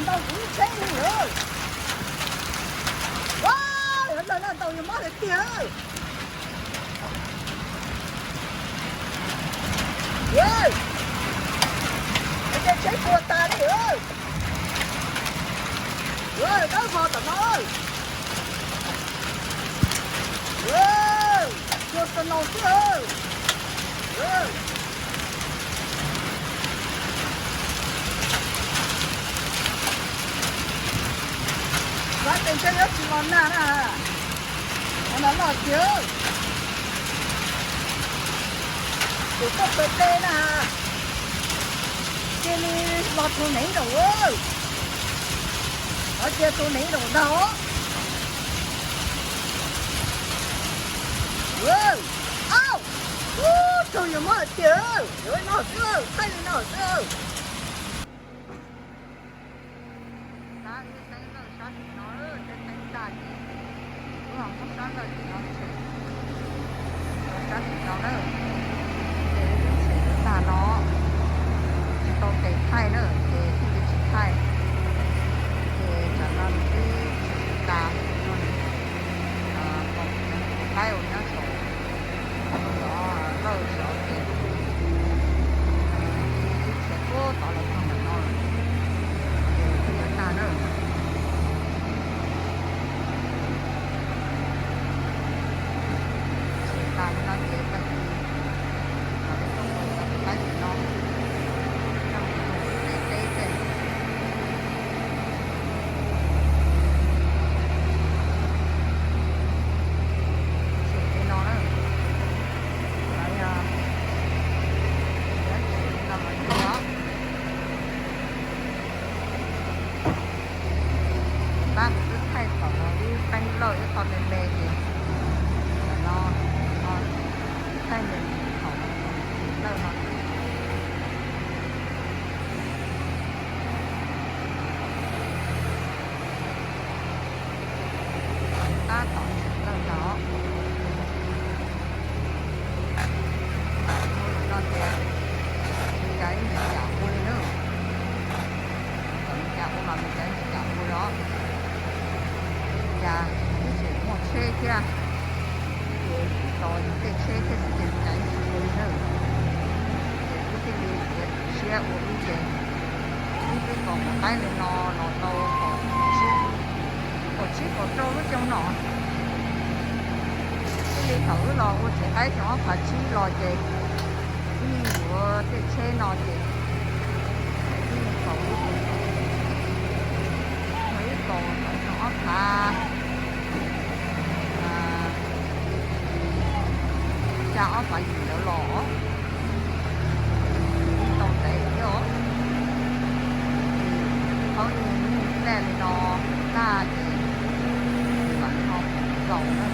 Ntaus kuv tsheb li lawm. Ua, yog ntawd na ntaus yus mob tiag tiag. Ces tsheb puas tas li. Dawb vog tom no. Ua, snow xwb. Vaj tes ntshe yuav tsis los nag na. Ua no loj tiag. Tus koj pes tes na, cia li los tus nev nraum. Qhov cia tus nev nraum ntag. Au, ub, tsaug yus mob tiag, yuav no xwb, thaij li no xwb. Tab wb teeb lawj sab tim no, tej teeb tag ces wb ho muab sab lawj tim no tshem. Sab tim no na, ces wb twb tshem tag no, tsis tau tes thaij na, ces thiaj li tsis thaij. Ces tsam no nws twb tshem tas no, qaib uas nyob saum lawj saud ces wb tshem puag tod los txog ntawm no, ces twb yuav tag na. Tshem tas li no ces tag kis mam li tuaj mus cov tus qaib tim no, coj mus mus teb teb xwb. Tshem li no na, lawv yog, lawv tshem li no lawv cog. Tab kuv twb thaij thaum wb teeb lawj ib qho me me ces, no, no, thaij me me thaum tshem lawj no. Tab tom tshem lawj ntag. Ua li no ces Meskas yeej tsis kam ua li na. Thaum Meskas ua mas Meskas yeej tsis kam ua li os. Meskas ib txwm muaj tsheb thiab, ces tau tej tsheb thiab xwb ces Meskas yeej tsis ua li na. Ces wb thiaj li txiav txim siab ua wb ces wb twb tos tus qaib li no los tau kaum tsib kaum rau lub xyoo no. Txij li thaum wb los ua txiv qaib xyoo ob phav tsib los ces wb yeej yuav tej tsheb no ces wb yeej kaum, wb kaum thaum xyoo ob phav xya ob phav yim ntawd los tau ntev thiab os. Ces thaum ub yeej laj li no tag ces mam li ho zaus na.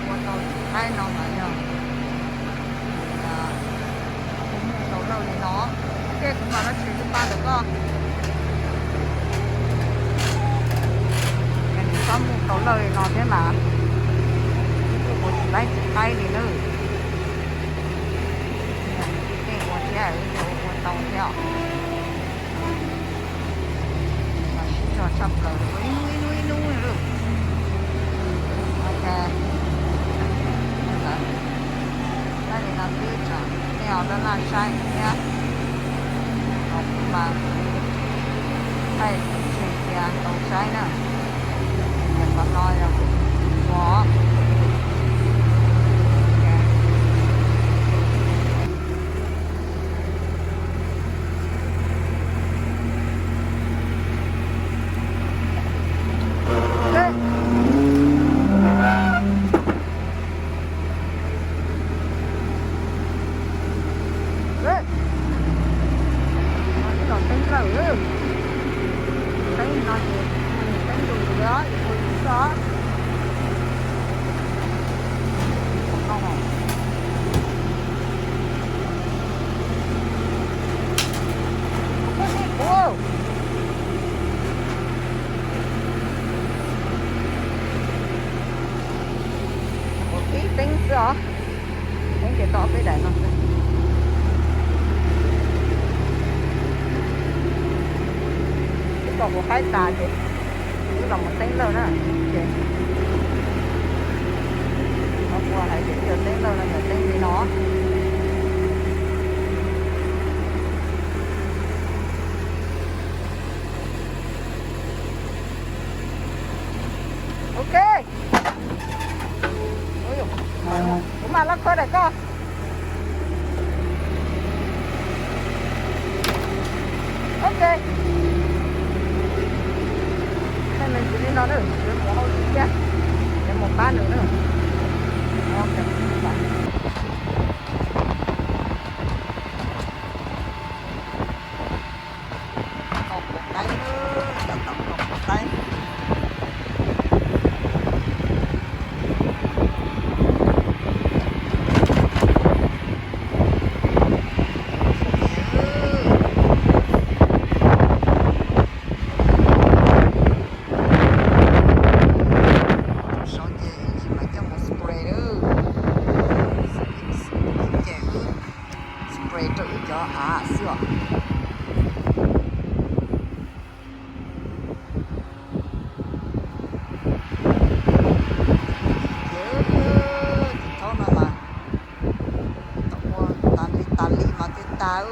Ua tau txiv qaib no mas yog kuv mus tau lawj li no, ces kuv mam los tshem tus pa ntawm koj. Nws txhob mus tau lawj li no thiab mas, kuv kuj ua tsis laib txiv qaib li nawb. Tej ua thiab, ua tau thiab os. Mas sib zog tshaj plaws ua ib hnub ib hnub ib hnub li. Ok, lawm, thaij li no xwb tsam nej ho laj laj saib thiab. Thaum kuv mas thaij tseg cia tau saib na. Ces qhov no yog kuv ua. Los teeb lawm, teeb no ces teeb tus li os, ua tus txoj. Ua peb teeb xwb os. Teeb ces tau peb daim no xwb. Kuv qaib tas ces wb los mus teeb lawj na. Ces no kuv hais tias wb yuav teeb lawj no, yuav teeb li no. Ok. Kuv mam los kho daim koj. Ok. Thaij me ntsis li no na, yuav mus hauj lwm thiab, yuav mus pab nws na. Kaus quav qaib, cov tau kaus quav qaib. Rau saud ces ib ntsis mas coj mus spray lawm. Ces spray rau wb cov av xwb os. Ces thaum no mas tau ua tas li tas li mas twb tag.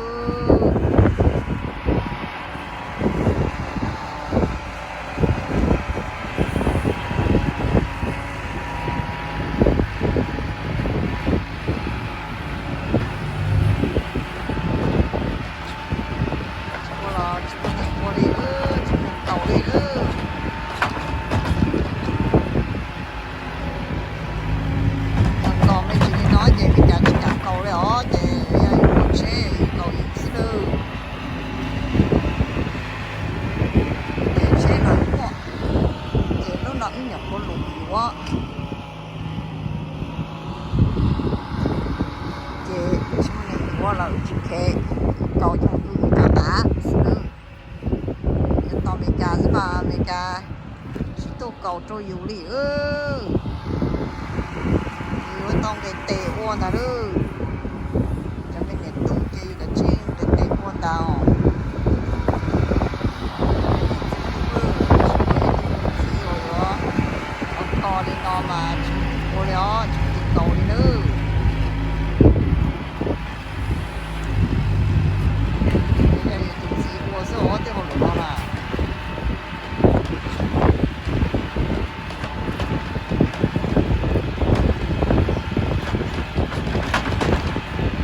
Tsis ua los tsis muaj neeg ua li, tsis muaj neeg kaus li. Yog kaus me ntsis li no ces Meskas tsis kam kaus li os, ces yog yus ua tsheb yus kaus yus xwb nawb. Ces tsheb los muaj, ces lub no wb nyuam qhuav lus yuav. Ces tsis muaj neeg yuav los wb tsis kheev, kaus coj mus pw ua cov av xwb nawb. Yuav tos Meskas xwb mas Meskas tsis tuaj kaus rau yus li. Yus yuav tau nqis tes ua ntag lauj. Cov me niam tub ces yus kav tsij nqis tes ua ntag os. Txiv uas yuav ua kho li no mas tsis ua li os, tsis kaus li nawb. Yog yus tus txiv ua xwb os, tej hauj lwm no na.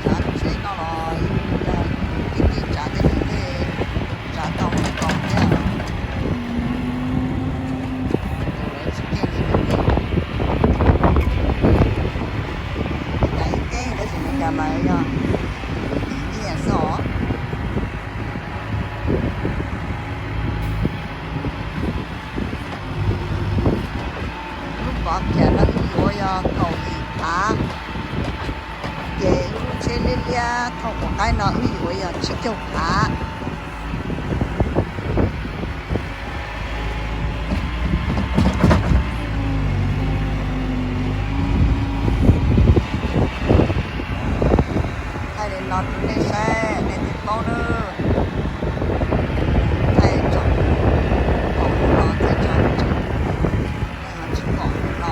Tsav tsheb no los tib tib tsav tej ntawd tej tsav tau kaus thiab. Tus lawv tsis keej li tus keej. Cas ib keeb tab sis Meskas mas yog nyiaj xwb os. Lub pov khiav no wb yuav yog kaum yim phav, ces lub tsheb liab liab thauj quav qaib no wb yuav yog tsib caug phav. Thaij li no rau nej saib nej thiaj paub nawb. Thaij tsoom pom no thiab tsoom tsis pom no.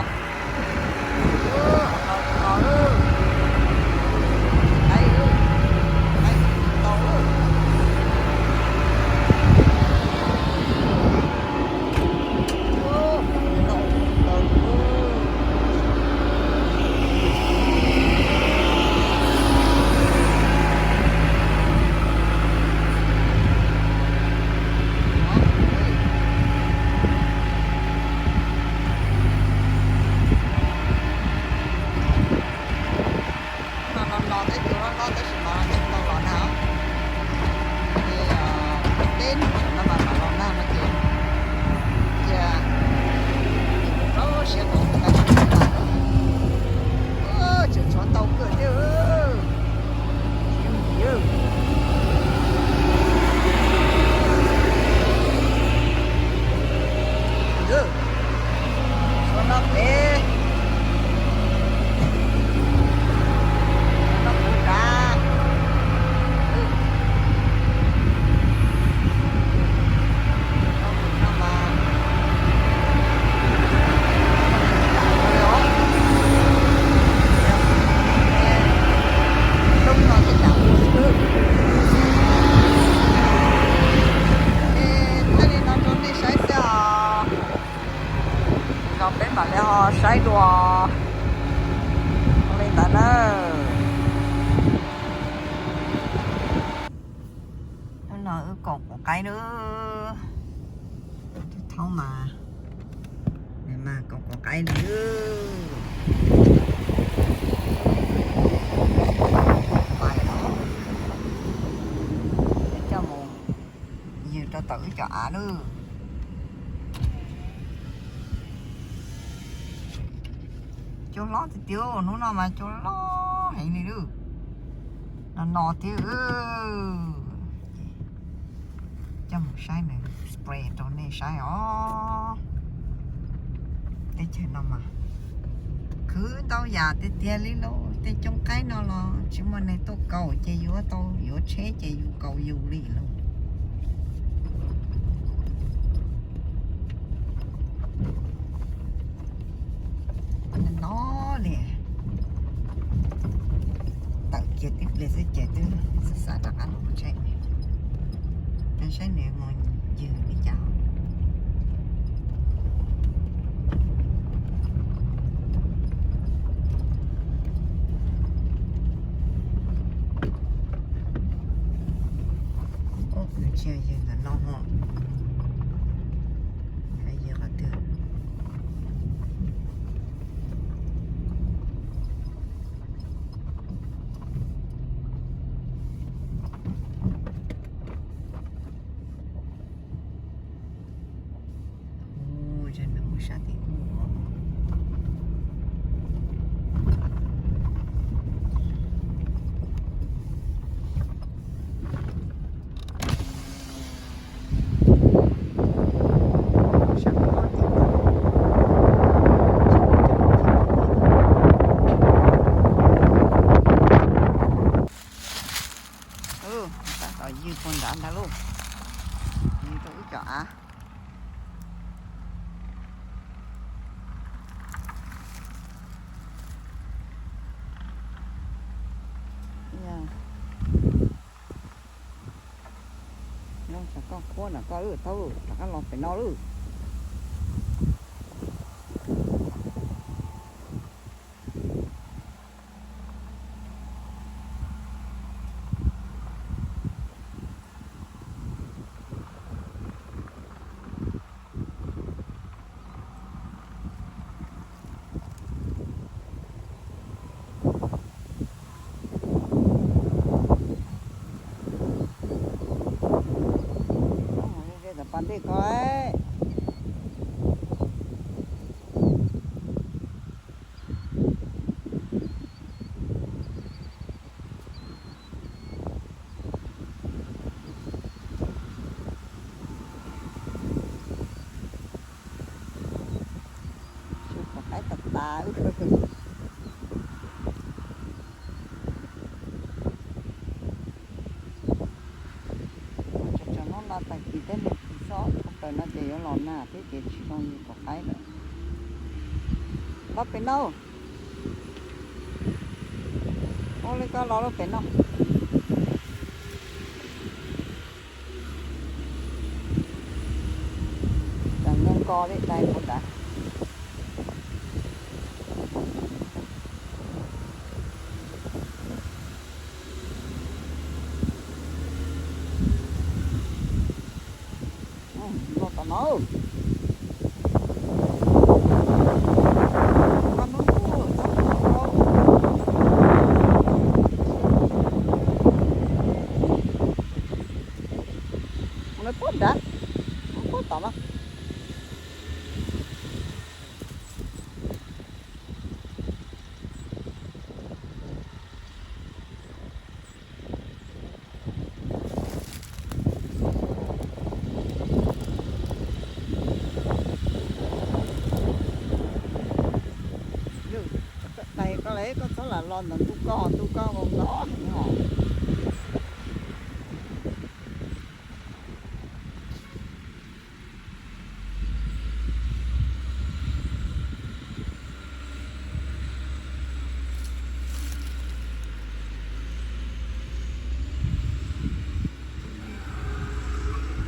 No los los thiab, cua los los tab sis mas tsis tau los nag. Ces peb hnub no mas mam los nag no ces cia rau siab kom mus tag tsis tau los. Tseem tshuav ntau kawg thiab. Tshuav no pem, no kuv kav, no Kaum quav qaib na. Thaub mas, mas kaum quav qaib li. Coj mus ywg rau tom wb cov av lawm. Cua hlob tiag tiag, hnub no mas cua hlob heev li lawm. No no thiab. Coj mus saib nws spray rau nej saib os. Teb chaws no mas khwv ntau yam tiag tiag li lauj. Tej cooj qaib no los tsis muaj neeg tuaj kaus ces yuav tau yuav tsheb ces yus kaus yus li lauj. No li, tawm kiag tib pliag xwb ces twb xav rov qab los tsheb. Saib nws mus ywg li cas. Nws tsis yog ywg ntawm no ho, yog qhov twg? Ua, nws mus sab tim ub. Tab tom ywg puag nrad ntag lauj. Ywg rau wb cov av. Yog koj qhuab no koj wb thaub rov qab los pem no lawm. Tom pas ntej ko. Xyov pom qaib tas tas. Tsaus ntuj no tag kis tej neeg tsis txhob ua raws no ces yuav los nag thiab ces tsis zoo li pom qaib lawm. Los pem no. Ua li koj los lub pem no. Tam nkaus nko li dais puas dav. Los tom no. Mus no puag nrad, puag tom no. Yus, koj dais koj li, koj txhob lam los ntawm ntuj koj, ntuj koj nkaus nkaus heev os.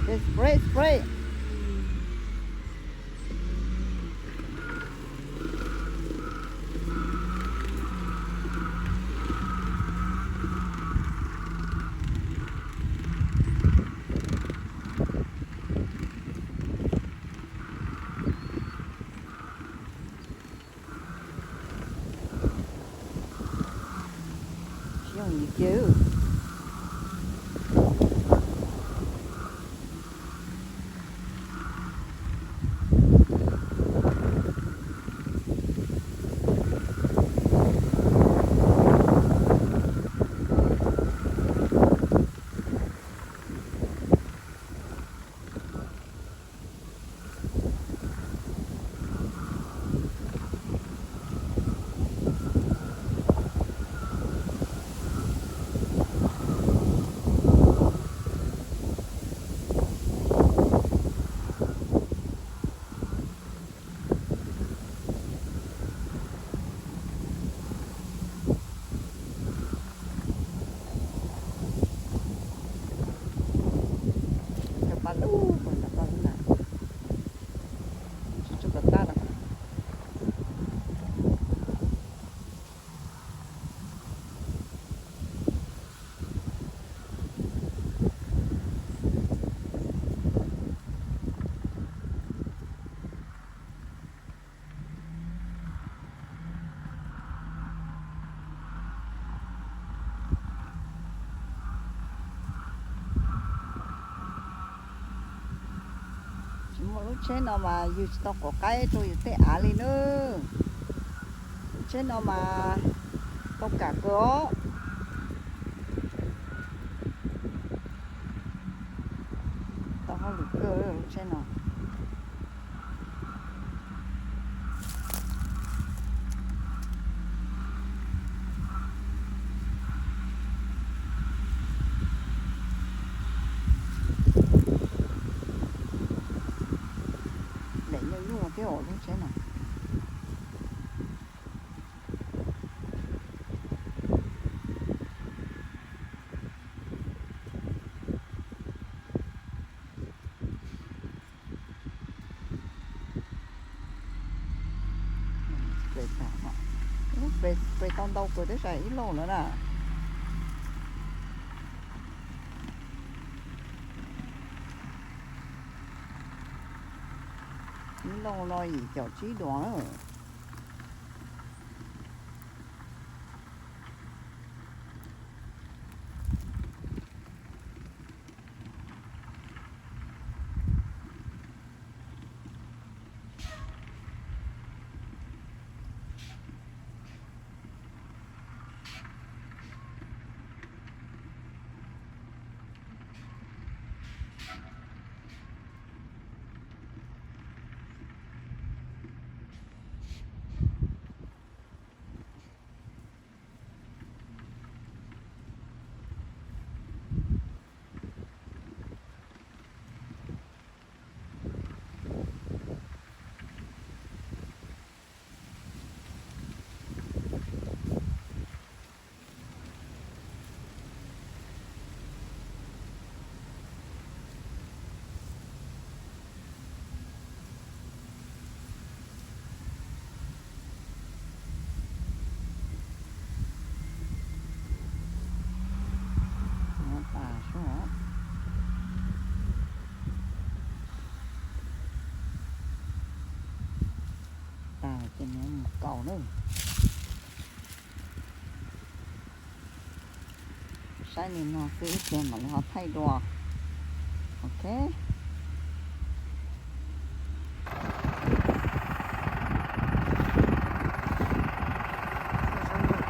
Spray, spray. Ces Cov paj lug, cov paj lug na, tsis tshua tau tab lawm. Tsis muaj lub tsheb no mas yug tsis tau quav qaib rau yus tej av li nawb. Lub tsheb no mas tau kam kawg os. Tau hauj lwm kawg lub tsheb no. Lem nyuaj nyuaj thiab os lub tsheb no. Pes tau ntau kawg thiab, ib lauj lawm na. Ib lauj no yim caum tsib duas na. Tas sub, tas ces nws mus kaus na. Saib li no xwb ib pliag mam li ho thaij dua. Ok.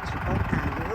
Tsis paub tas li.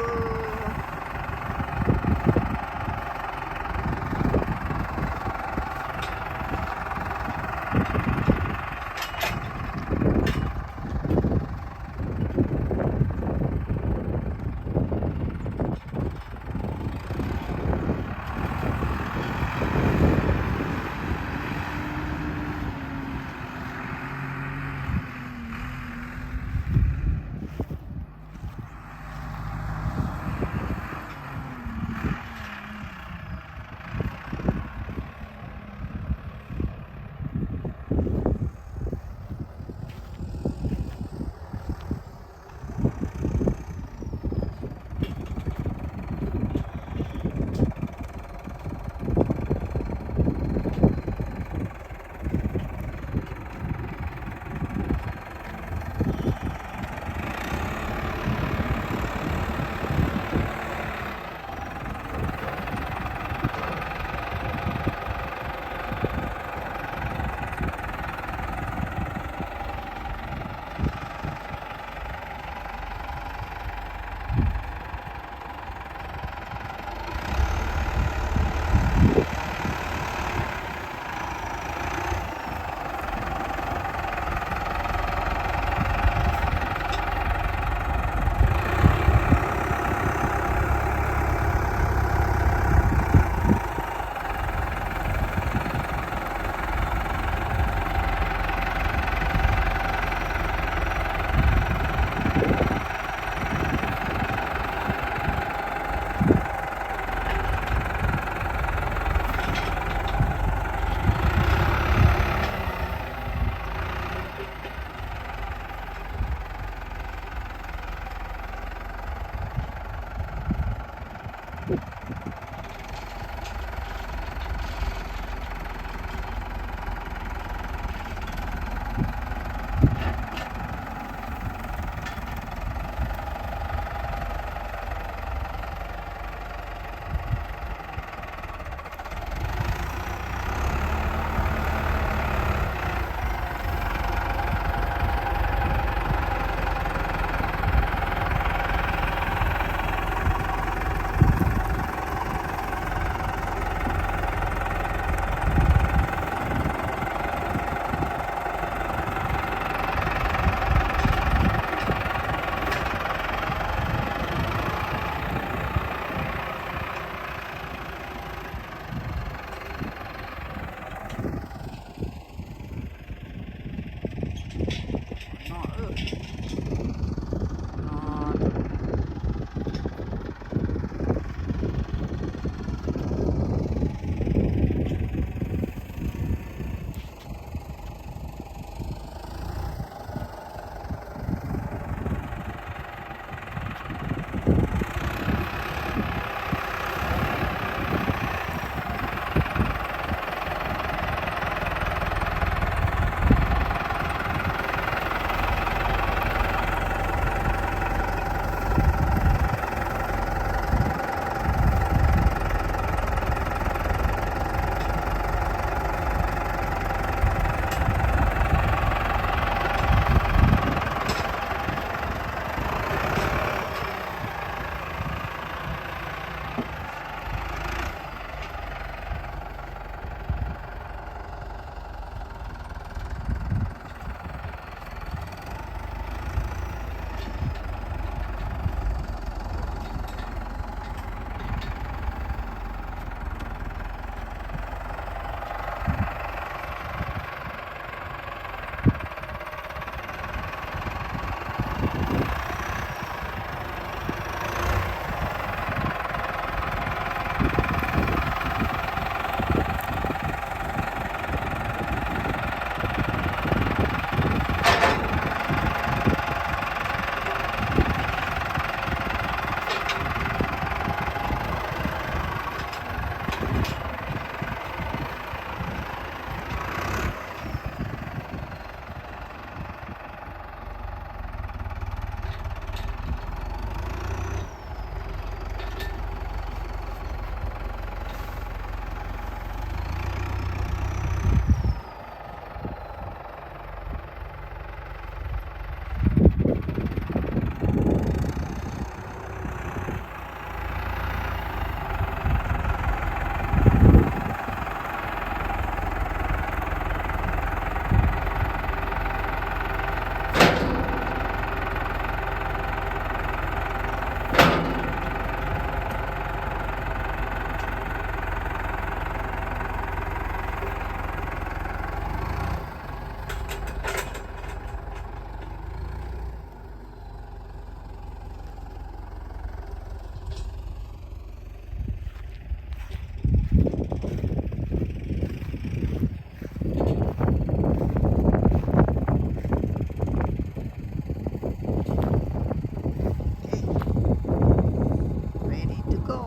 Ready to go.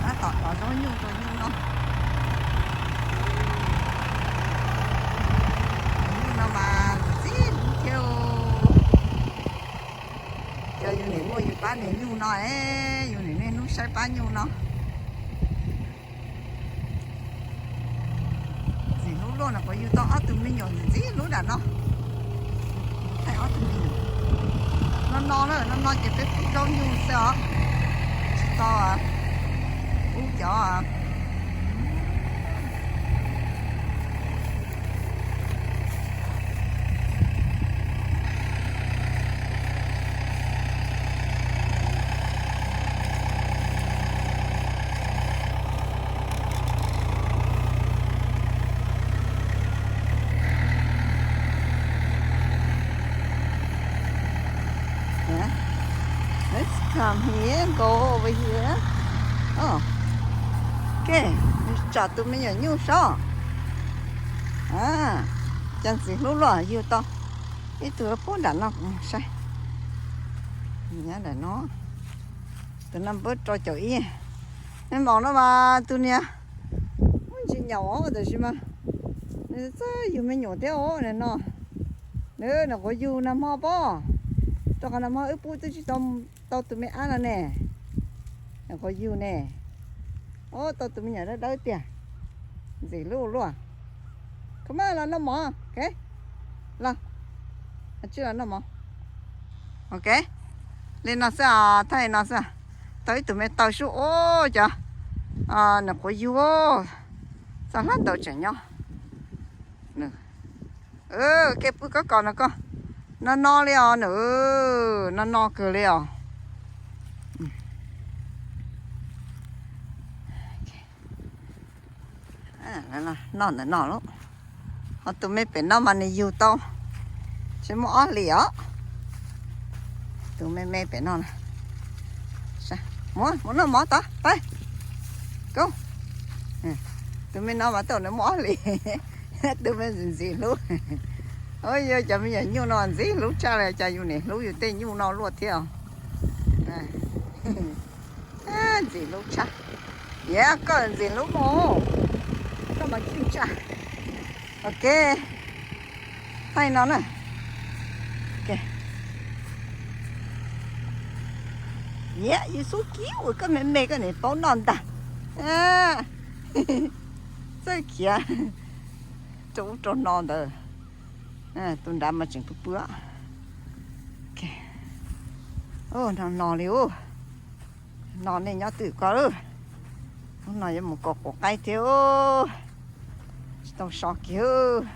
Tab tom tov zaub nyuj rau nyuj noj. Nyuj no mas txi thiab. Cov yus niam muaj yus pab niam nyuj no, yus niam niaj hnub saib pab nyuj no. Ntxim hlub luaj no, puas yug tau ob tug me nyuam ntxim hlub nram no. Thaij ob tug me nyuam. No no na, no no ces peb pub zaub nyuj xwb os. Tsis tau pub cov Let's come here, go over here. Oh. Ok, tsom tus me nyuam nyuj sob. Cov ntxim hlub luaj yug tau ib tug pub nram no kuv saib. Nyob ntawm no, tus no npawb rau caum ib. Me maum no mas tus niag muaj ntsis nyaum os, tab sis mas nws txawj yug me nyuam thiab os. Nws no, nws nyuam qhuav yug nag hmo pob, rau qhov nag hmo wb pub twb tsis tau, tau tus me ab no ne. Nyuam qhuav yug ne. Os, tau tus me nyuam dawb dawb tiag, ntxim hlub luaj. Come on, los noj mov, ok. Los, tsij los noj mov. Ok, li no xwb os, thaij li no xwb. Tau ib tug me taw sub os, cov, nyuam qhuav yug, txoj hlab ntaus tseem nyob. Kev pw koj kos no koj, no no li os nws, no no kawg li os. Noj ntawm no lauj. Ho tus me pem no mas nws yug tau tsis muaj ob hlis os. Tus me me pem no na, mus, mus noj mov tod pab. Kub, tus me no mas tau nws muaj ob hlis. Tus me ntxim ntxim hlub. Ua yog cov me nyuam nyuj no ntxim hlub tshaj li, cas yus niam hlub yus tej nyuj no luaj thiab os. Ntxim hlub tshaj. Yam koj ntxim hlub mus, koj mas khib tshaj. Ok, thaij no na. Yam yus xub kiv ua koj me me koj niam paub noj ntag. Txawj khiav rau ub rau no ntawd. Tus nrad mas tseem pw pw. No no li ub. No nej nyob twj ko lawm. Hnub no yuav mus kaum quav qaib thiab, tsis tau so kiag.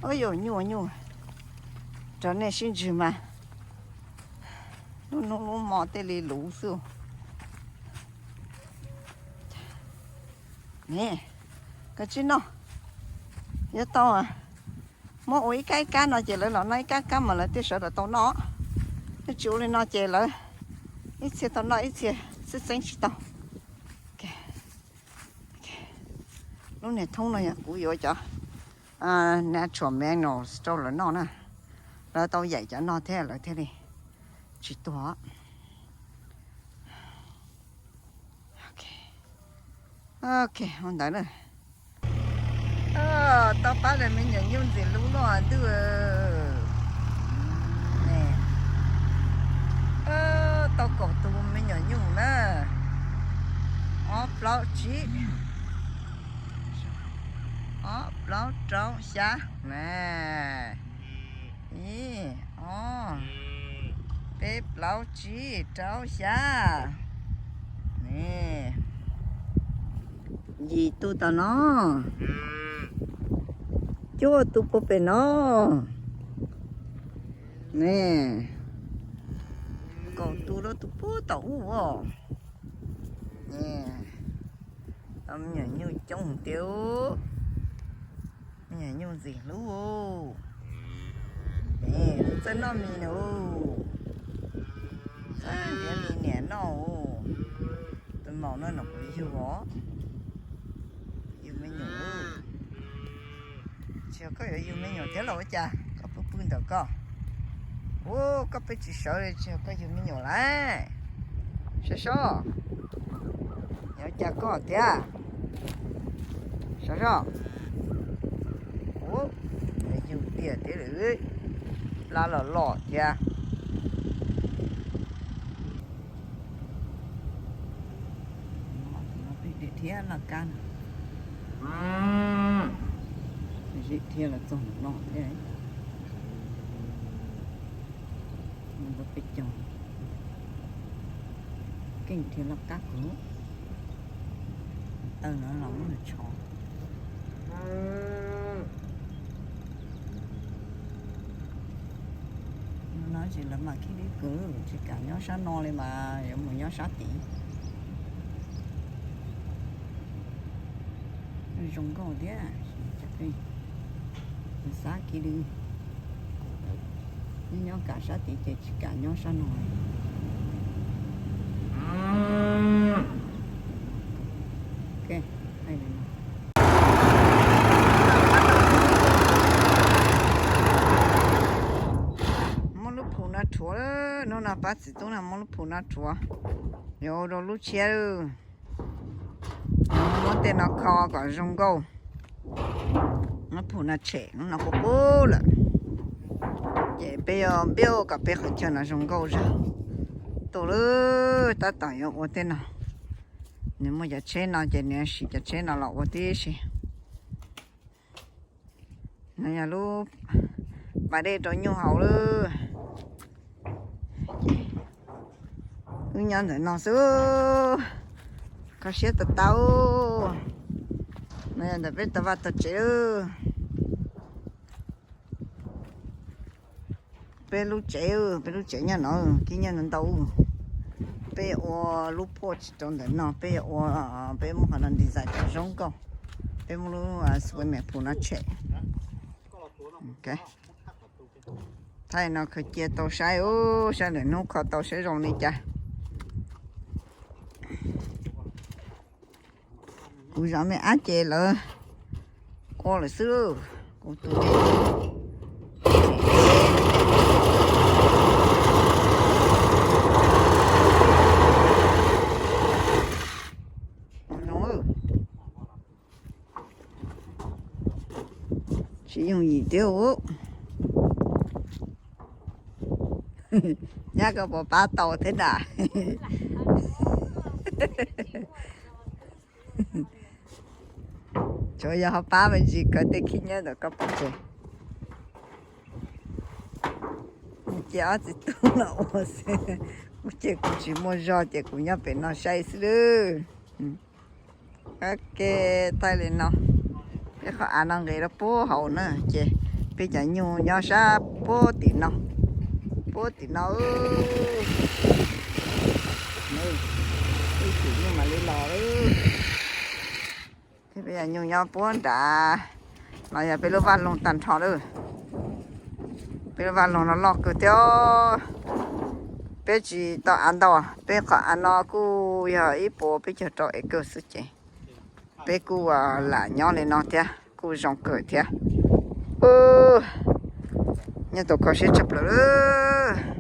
Ub, yuav nyuaj nyuaj rau nej sib ntsib mas, lub hnub lub hmo tej li luv xwb. Ne, koj tsis noj, yuav tau. Muab ua ib kab ib kab no ces lawv los noj ib kab kab mas lawv thiaj sawv daws tau noj. Yog tsis ua li no ces lawv ib txhia tau noj ib txhia xwb txeeb tsis tau. Lub niag thoob no yog kuv yuav cov natural minerals rau lawv noj na. Lawv tau yaim cov no thiab lawv thiaj li tsis tuag. Ok, ua ntawd na. Tau pab me nyuam nyuj ntxim hlub luaj ntuj. Tau kaum tus me nyuam nyuj na. Ob plaub tsib, ob plaub rau xya na. Ib, ob, peb plaub tsib rau xya. Yim tus tom no, cuaj tus puag pem no. Ne, kaum tus rau tus puag tom ub os. Tau me nyuam nyuj coob tiag, me nyuam nyuj ntxim hlub. Txawj noj mis nus, txawj nrhiav mis niam noj. Tus maum no nyuam qhuav yug os, yug me nyuam. Tsis yog koj yuav yug me nyuam thiab los ua cas koj pw pw ntawm koj. Ua koj peb tsis sawv li, tsis yog koj yug me nyuam lawm. Sav sob, yog cas koj thiab? Sav sob, ua yug tiag thiab lawm, plab los loj thiab. Dhia laj kab, dhia los txog no thiab. Peb caug, keej dhia laj kab kawg. Taw no los muab nws tshov. No ces lawv mam khib dib kwv, tsis kam nyob sab no li mas yuav mus nyob sab tid. Zoo nkauj thiab, xav kiv li, nyob kam sab tid ces tsis kam nyob sab no. Ok, thaij li no. Hnub no pab txiv tub no muab lub phum no rhuav, yuav ua rau lub tshiab lawm. Muab tej no kho kom zoo nkauj. Lub phum no tshem, lub no qub qub lawm. Ces peb yuav build kom peb qhov chaw no zoo nkauj zog. Tus lub tab tom yuav ua tej no, nws muaj cov tsheb no ces nws siv cov tsheb no los ua tib si. No yog lub pas dej rau nyuj haus lawm. Wb nyob ntawm no xwb, kho siab tau tau. No yog ntawm peb tau vaj tau tsev lawm. Peb lub tsev, peb lub tsev nyob no, khib nyiab ntau ntau. Peb yuav ua lub porch rau ntawm no, peb yuav ua, peb muab qhov no design kom zoo nkauj. Peb muab lub swimming pool no tshem. Thaij no khaws cia tau saib, saib lwm hnub kho tau saib zoo li cas. Kuv zov me ab ces lawv ua lawm xwb. Kuv tus tsis yooj yim thiab. Nyab koj puas pab tau thiab na? Tsuas yog ho pab me ntsis kawg tej khib nyiab ntawm koj pov tseg. Cia ob txiv tub no ua xwb, ces kuv tsis muaj zog ces kuv nyob pem no saib xwb lawm. Ok, thaij li no. Peb qhov av no nqis rau puag hauv na, ces peb cov nyuj nyob sab puag tim no, puag tim no. Ib chim nyuj mam li los lawm. Peb cov nyuj nyob puag nrad, los yog peb lub vaj loog tag nrho lawm. Peb lub vaj loog no loj kawg thiab. Peb tsis tau av ntau, peb qhov av no kuj yog ib puas peb caug rau acre xwb ces peb kuj lam nyob li no thiab kuj zoo kawg thiab. Nyob tau kho siab tshaj plaws lawm.